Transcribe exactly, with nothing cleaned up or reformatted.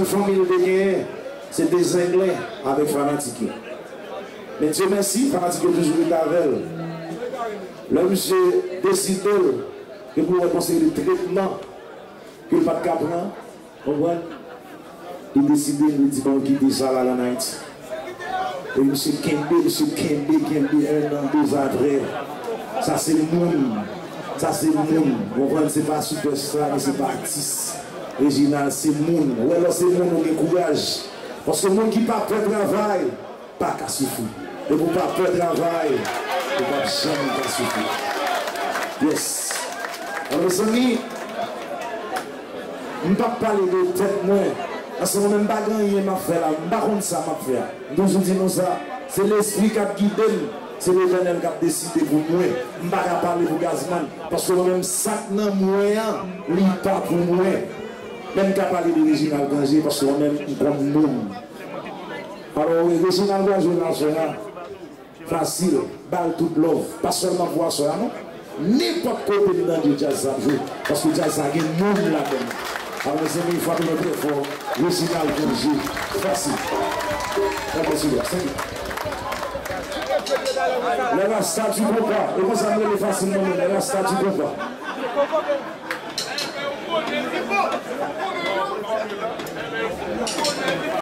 Fanmi l te genyen, se de zenglen avèk fanatik yo. Men Dye mèsi, fanatik yo toujou rete avè l. Lè misye deside l, ke pou wè konseye de tretman ke l pa t ka pran, konprann? Li deside, li di, "Bon, kite sa la, l ann Ayiti." E misye kenbe, misye kenbe, kenbe, en an, de zan apre. Sa se moun. Sa se moun. Konprann? Se pa sipèsta, men se pa atis. Reginald se moun. Ou wè, lè w se moun, ou gen kouraj. Paske moun ki pa pè travay, pa ka soufri. Depi w pa pè travay, ou p ap janm ka soufri. Yes. Alò, mezanmi, m p ap pale de tèt mwen. Paske mwen menm, m pa gen anyen m ap fè la. M pa konn sa m ap fè a. M toujou di nou sa. Se Lespri k ap gide m. Se Letènèl k ap deside pou mwen. M pa ka pale pou Gazman. Paske mwen menm, sa k nan mwen an, li pa pou mwen. Men m ka pale de Reginald Cangé, paske mwen menm, m konn moun. Alò, wi, Reginald pral jwe nan aswè a. Fasil, ba l tout love. Pa sèlman pou aswè a, non. Nenpòt kote m nan djaz sa ap jwe. Paske djaz sa gen moun ladan l. Alò, mezanmi, frape mwen trè fò. Reginald Cangé. Fasil. God bless you guys. Thank you. Les Rasta du compas. E konsa m rele fasil mwen menm. Les Rasta du compas.